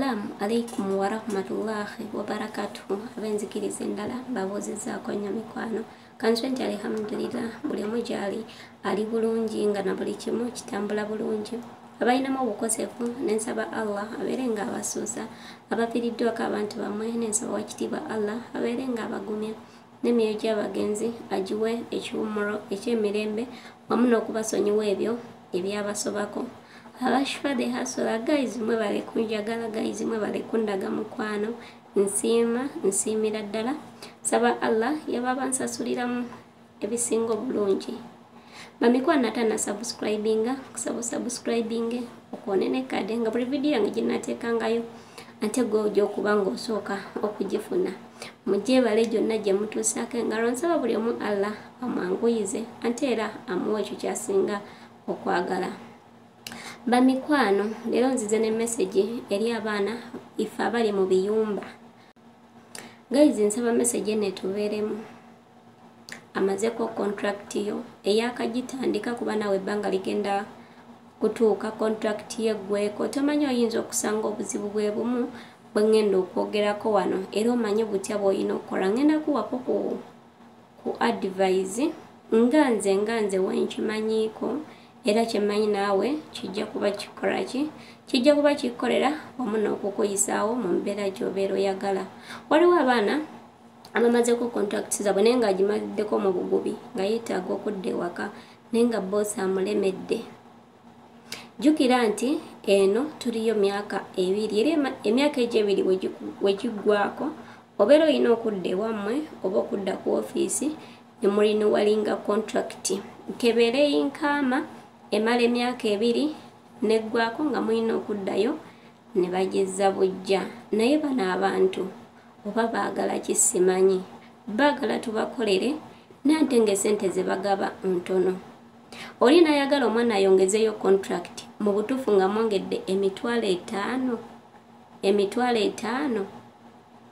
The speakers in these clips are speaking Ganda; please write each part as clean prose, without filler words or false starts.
Assalamu alaikum warahmatullahi wabarakatuhu. Abenzikiriza endala mbabuuzizaako nnyo mikwano. Kanswe nti alhamdulillah, buli omu gy'ali ali bulungi nga na buli kimu kitambula bulungi. Abalinamu obukosefu nensaba Allah abeere nga abasuusa, abafiiriddwako abantu bammwe nensaba wakitiibwa Allah abeere nga abagumya, n'emyoyo gy'abagenzi agiwe ekiwummulo eky'emirembe wamu n'okubasonyiwa ebyo ebyabasobako. Abashfade hasola guys, mwebale kunjagala guys, mwebale kundaga mukwano, nsiima nsiimira ddala. Saba Allah yababa nsasuliramu ebisinga obulungi. Bamikwano atana subscribinga, kusaba subscribing okone ne kade nga buli video yange gye nateekangayo ate gwe ojja okuba ng'osooka okugifuna. Mugyebale gyonna gye mutuusaako engalo. Nsaba buli omu Allah amwanguyize ate era amuwe ekyo ky'asinga okwagala. Bamikwano, leero nzize ne message eri abaana ife abali mu biyumba. Guys, nsaba message eno etubeeremu. Amazeeko contract yo eyakagitandika, kuba naawe ebbanga ligenda kutuuka contract yeggweko. Tomanyi, oyinza okusanga obuzibu bwe bumu bwe ŋŋenda okwogerako wano, era omanye butya bw'olina okukola. Ŋŋenda kuwako ku advice nga nze wenkimanyiiko, era kyemmanyi naawe kijja kuba kikola ki, kijja kuba kikkolera wamu n'okukuyisaawo mu mbeera gy'obeera oyagala. Waliwo abaana abamazeko contract zaabwe naye ng'agimaddeko mu bugubi, nga yeetaaga okudda ewaka naye nga boosi amulemedde. Jjukira nti eno tuliyo myaka 2, era emyaka egyo 2 we giggwako obeera olina okudda ewammwe oba okudda ku ofiisi ne murenewinga contract. Kebeere iqama emala emyaka 2 neggwako nga mulina okuddayo ne bagizza bujja. Naye bano abantu oba baagala ki simanyi, baagala tubakolere naye ate ng'esente ze bagaba ntono. Oli n'ayagala omwana ayongezeeyo contract, mu butuufu nga mwongedde 500,000, 500,000,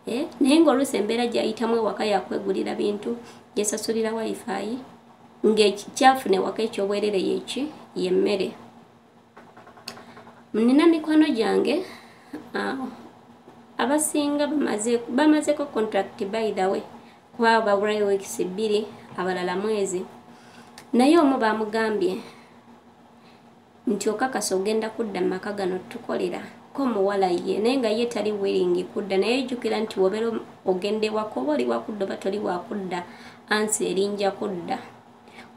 eh? Naye ng'oluusi embeera gy'ayitamu ewaka yakwegulira bintu, gyesasulira wifi, ng'ekyafuna ewaka ekyobwerere yeki yemmere. Nina mikwano gyange abasinga bamazeko contract, by the way, kuba babulayo weeks 2, abalala mwezi. Naye omu bamugambye nti okakasa ogenda kudda mu maka gano tukolera ko omuwala ye, naye nga ye tali willing kudda. Naye jjukira nti wobeera ogenda ewaka, oba oli wakudda oba toli wakudda, ansi erinja kudda,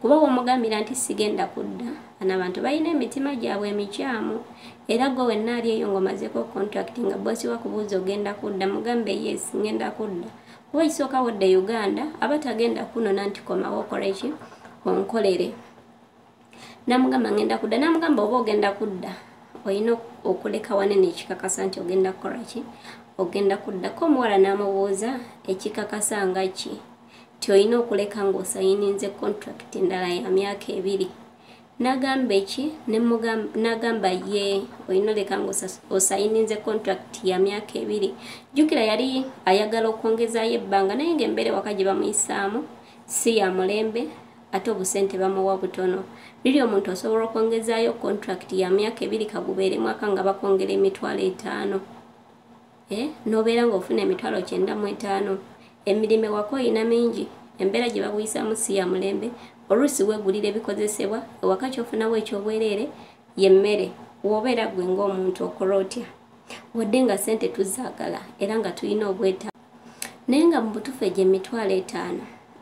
kuba womugambira nti sigenda kudda. Bano abantu balina emitima gyabwe emikyamu. Era gwe wenna ali eyo ng'omazeeko contract, nga bosi wakubuuza ogenda kudda, mugambe yes, ngenda kudda, kuba ekisooka wodda e Uganda aba tagenda kunona nti komawo okoleki onkolere. Namugamba ngenda kudda, namugamba oba ogenda kudda olina okuleka wanene ekikakasa nti ogenda kukola ki, ogenda kudda. Ko omuwala n'amubuuza ekikakasa nga ki, ti olina okuleka ng'osayininze contract endala ya myaka 2. N'agamba eki? N'agamba ye olina oleka ng'osayininze contract ya myaka 2. Jjukira yali ayagala okwongezaayo ebbanga, naye ng'embeera ewaka gye bamuyisaamu si ya mulembe, ate obusente bamuwa butono. Liri omuntu osobola okwongezaayo contract ya myaka 2, kagubeere mwaka, nga bakwongera 500,000, eh? N'obeera ng'ofuna 95,000. Emirimu ewaka oyina mingi, embeera gye bakuyisaamu si ya mulembe, oluusi weegulira ebikozesebwa ewaka, kyofunawo ekyobwereere yemmere. Wobeera gwe ng'omuntu okola otya? Wadde nga ssente tuzaagala era nga tulina obwetaavu, naye nga mu butuufu egyo 500,000,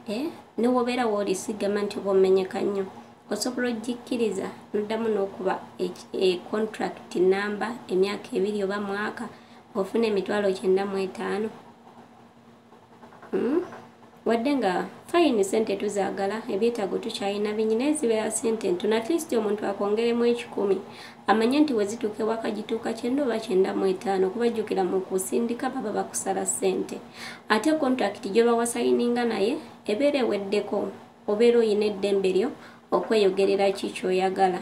eh? Ne wobeera wooli, sigamba nti oba omenyeka nnyo, osobola ogikkiriza noddamu n'okuba e contract namba emyaka 2 oba mwaka ofuna 95,000, Wadde nga fine, sente tuzaagala, ebyetaago tukyalina bingi, naye zibeera sente ntono. At least omuntu akwongeremu 100, amanye nti wezituuka ewaka gituuka 90 oba 95, kubajjukira mu kusindika baba bakusala ssente, ate contract gyoba wasayininga naye ebeera eweddeko, obeera oyina eddembe lyo okweyogerera ki kyoyagala.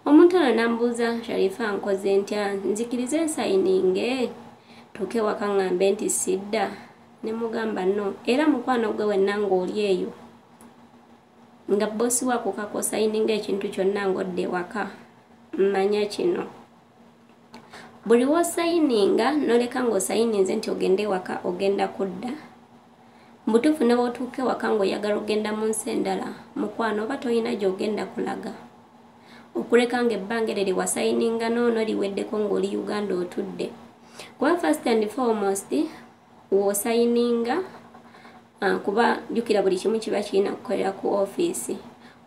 Omuntu ono nambuuza, Sharifa, nkoze ntya? Nzikirize nsayininge tuuke ewaka ŋŋambe nti sidda? Ne mugamba no. Era mukwano gwe wenna ng'oli eyo nga bosi wakukaka osayininga ekintu kyonna ng'odda ewaka, mmanya kino. Buli w'osayininga n'oleka ng'osayininze nti ogende waka ogenda kudda, mubutuufu ne bw'otuuka ewaka ng'oyagala okugenda mu nsi endala, mukwano oba tolina gy'ogenda kulaga, okuleka ng'ebbanga eryo lye wasayininga n'ono liweddeko ng'oli Uganda otudde. Kuba first and foremost w'osayininga, kuba jjukira buli kimu kiba kirina kukolera ku ofiisi.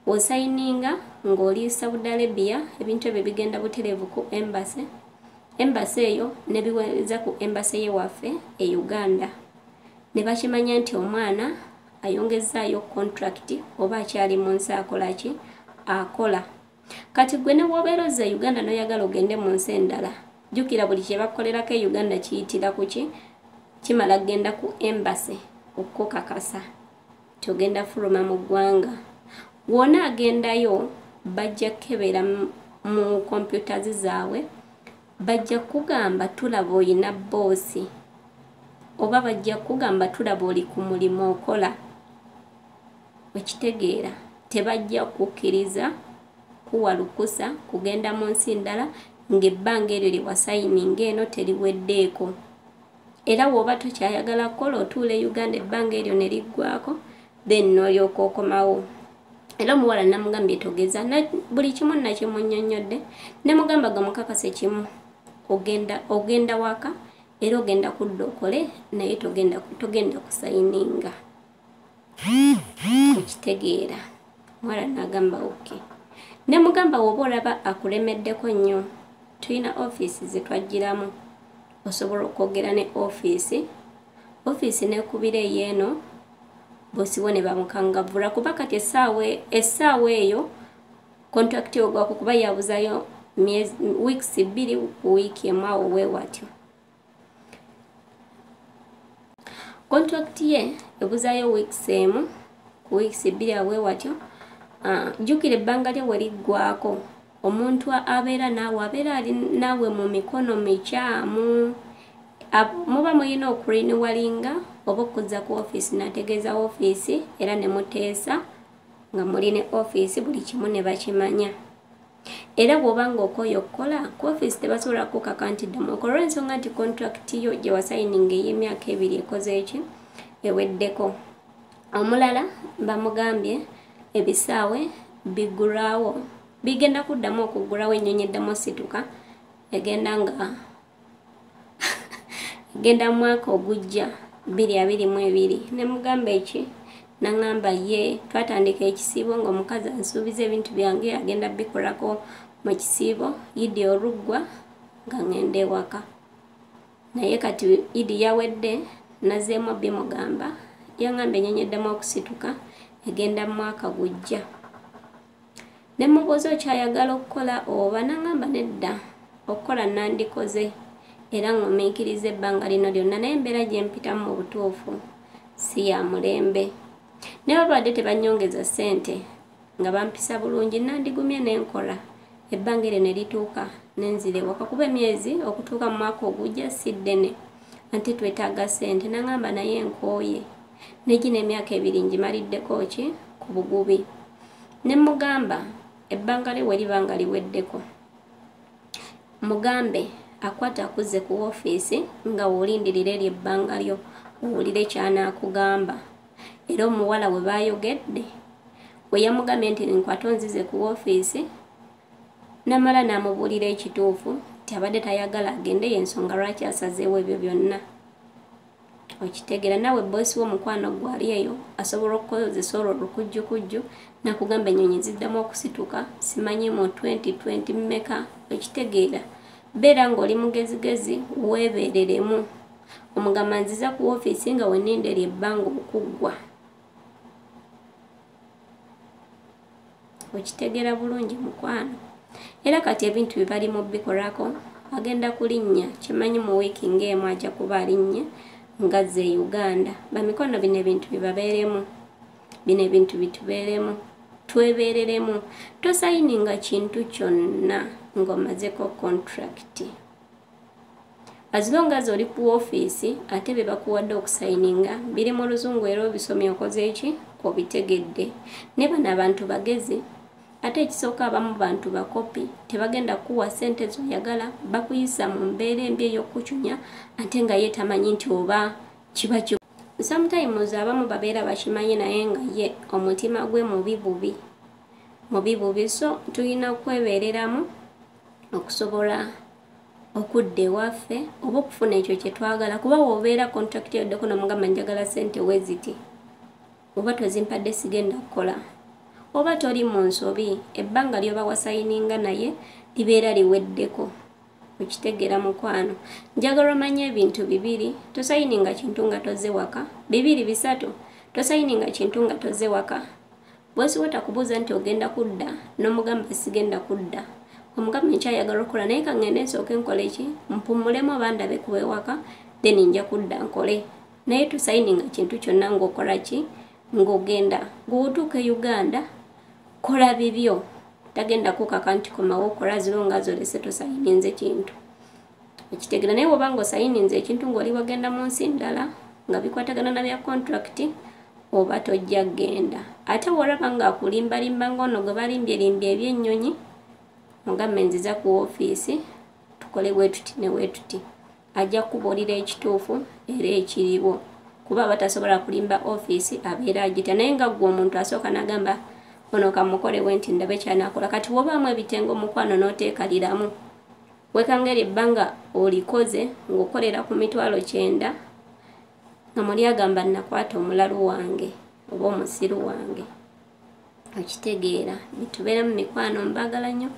W'osayininga ng'oli Saudi Arabia, ebintu ebyo bigenda butereevu ku embassy. Embassy eyo ne biweereza ku embassy y'ewaffe e Uganda, ne bakimanya nti omwana ayongezzaayo contract oba akyali mu nsi akola ki, akola. Kati gwe ne bw'obeera ozza Uganda n'oyagala ogende mu nsi endala, jjukira buli kye bakukolerako e Uganda kiyitira ku ki, kimala kugenda ku embassy okukakasa nti ogenda fuluma mu ggwanga. Wona agendayo bajja kukebera mu computers zaabwe, bajja kugamba tulaba oyina bboosi, oba bajja kugamba tulaba oli ku mulimu okola. Okitegeera, tebajja kukkiriza kuwa lukusa kugenda mu nsi ndala ng'ebbanga eryo lye wasayininga eno teriweddeeko. Era bw'oba tokyayagala kukola otuula e Uganda ebbanga eryo ne liggwaako, then n'olyoka okomawo. Era omuwala namugambye togeza, buli kimu nakimunnyonnyodde, ne mugamba gwe mukakase kimu, ogenda waka era ogenda kudda okole, naye togenda kusayininga. Okitegeera. Omuwala n'agamba okay. Ne mugamba bw'oba olaba akulemeddeko nnyo, tulina ofiisi ze twagiramu, osobola okwogera ne ofiisi, ofiisi n'ekubira eyeeno, bosiwo ne bamukangavvula. Kuba kati essaawa eyo contract ogwako kuba yabuzayo weeks 2 ku wiiki emu awo weewatyo. Contract ye ebuzayo weeks 1 ku weeks 2 awo weewatyo. Jjukira ebbanga lye we liggwaako, omuntu abeera naawe abeera ali naawe mu mikono mikyamu. Muba mulina okurinwalinga oba okuzza ku ofiisi n'ategeeza ofiisi, era ne muteesa nga muli ne ofiisi buli kimu ne bakimanya. Era bw'oba ng'okooye okukola ku ofiisi tebasobola kukaka nti ddamu okola, olw'ensonga nti contract yo gye wasayininga ey'emyaka 2 ekoze eki, eweddeko. Omulala bamugambye ebisaawe biggulwawo, bigenda kuddamu okuggulawo, ennyonyi eddamu osituka egenda nga egenda mwaka ogujja 2022. Ne mugamba eki, n'aŋŋamba ye twatandika ekisiibo ng'omukazi ansuubiza ebintu byange agenda bikolako mu kisiibo, Idi oluggwa nga ŋŋenda ewaka. Naye kati Idi yawedde, nazzeemu bimugamba, yaŋŋamba ennyonyi eddamu okusituka egenda mwaka gujja. Ne mubuuza okyayagala okukola oba, n'aŋŋamba nedda, okukola nandikoze era ŋŋumiikiriza ebbanga lino lyonna, naye embeera gye mpitamu mu butuufu si ya mulembe. Ne babadde tebannyongeza ssente nga bampisa bulungi, nandigumye n'enkola ebbanga eryo ne lituuka ne nzira ewaka, kuba emyezi okutuuka mu mwaka ogujja si ddene, ate twetaaga ssente. N'aŋŋamba naye nkooye, ne gino emyaka 2 ngimaliddeko ki ku bugubi. Ne mugamba ebbanga lye we liba nga liweddeko, mugambe akwate akuzze ku ofiisi nga w'olindirira eryo ebbanga lyo owulire ky'anaakugamba. Era omuwala we baayogedde, we yamugambye nti nkwate onzize ku ofiisi, n'amala n'amubuulira ekituufu nti abadde tayagala agende, y'ensonga lwaki asazeewo ebyo byonna. Okitegeera, naawe boosi wo mukwano gwali eyo asobola okukozesa olwo olukujjukujju n'akugamba ennyonyi ziddamu okusituka simanyi mu 2020 mmeka. Okitegeera, beera ng'oli mugezigezi, weebeereremu. Omugamba nziza ku ofiisi nga wenninda eryo ebbanga okuggwa. Okitegeera bulungi mukwano. Era kati ebintu bye bali mu bikolako, agenda kulinnya, kimanyi mu wiiki ng'emu ajja kuba alinnye ng'azze e Uganda. Bamikono bino ebintu bibabeeremu, bino ebintu bitubeeremu, twebeereremu. Tosayininga kintu kyonna ng'omazeko contract. As long as oli ku ofiisi ate bye bakuwadde okusayininga biri mu luzungu era obisomye okoze eki, obitegedde. Ne bano abantu bagezi, Ate ekisooka abamu bantu bakopi, tebagenda kuwa ssente z'oyagala, bakuyisa mu mbeera embi ey'okucunya, ate nga ye tamanyi nti oba kiba ki. Sometimes abamu babeera bakimanyi naye nga ye omutima gwe mubi bubi, mubi bubi. So tulina kwebeereramu okusobola okudda ewaffe oba okufuna ekyo kye twagala. Kuba bw'obeera contract yoddeko n'omugamba njagala ssente weziti, oba tozimpadde sigenda kukola, oba toli mu nsobi, ebbanga ly'oba wasayininga naye libeera liweddeko. Okitegeera mukwano? Njagala omanye ebintu bibiri: tosayininga kintu nga tozze waka. Bibiri, bisatu, tosayininga kintu nga tozze waka. Bwesiwe takubuuza nti ogenda kudda, n'omugamba sigenda kudda, omugamba nkyayagala okukola naye kaŋŋende nsooke nkole ki, mpummulemu oba ndabe kuba ewaka, then nja kudda nkole. Naye tosayininga kintu kyonna ng'okola ki, ng'ogenda. Bw'otuuka e Uganda kola bibyo, tagenda kukaka nti komawo okola ziro nga zolese tosayininze kintu. Okitegeera? Naye bw'oba ng'osayininze ekintu ng'oli wagenda mu nsi ndala nga bikwatagana na bya contract, oba tojja kgenda. Ate bw'olaba ng'akulimbalimba ng'ono gwe balimbyelimbye ebyennyonyi, mugambe nziza ku ofiisi tukole bwe tuti ne bwe tuti, ajja kukubuulira ekituufu era ekiriwo. Kuba batasobola kulimba ofiisi abeera agitya. Naye nga ggwe omuntu asooka n'agamba ono kamukole bwe nti ndabe ky'anaakola. Kati bw'obaamu ebitengo mukwano n'oteekaliramu, wekanga eryo ebbanga olikoze ng'okolera ku 90,000, nga muli agamba nakwata omulalu wange oba omusiru wange. Okitegeera? Bitubeera mu mikwano. Mbagala nnyo,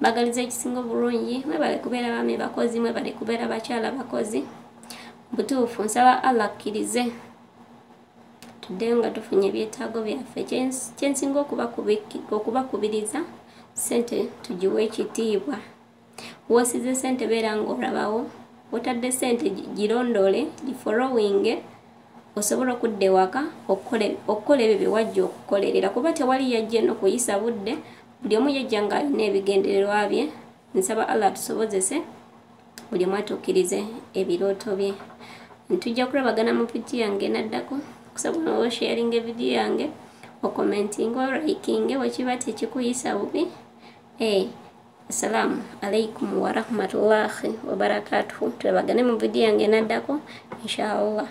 mbagaliza ekisinga obulungi. Mwebale kubeera baami bakozi, mwebale kubeera bakyala bakozi. Butuufu nsaba Allah akkirize tuddeyo nga tufunye ebyetaago byaffe. Kyensinga okubakubiriza, ssente tugiwe ekitiibwa. Wosize ssente beera ng'olabawo, otadde ssente girondoole, gifollowinge, osobola okudda ewaka okukola ebyo bye wajja okukolerera. Kuba tewali yajja eno kuyisa budde, buli omu yajja ng'alina ebigendererwa bye. Nsaba Allah atusobozese buli omu atuukirize ebirooto bye. Tujja kulabagana mu vidiyo yange enaddako. Kusaba osharinga evidiyo yange, okomentinga, olikinge bwe kiba tekikuyisa bubi. Assalamu alaikum warahmatullahi wabarakatuhu. Tulabagane mu vidiyo yange enaddako inshallah.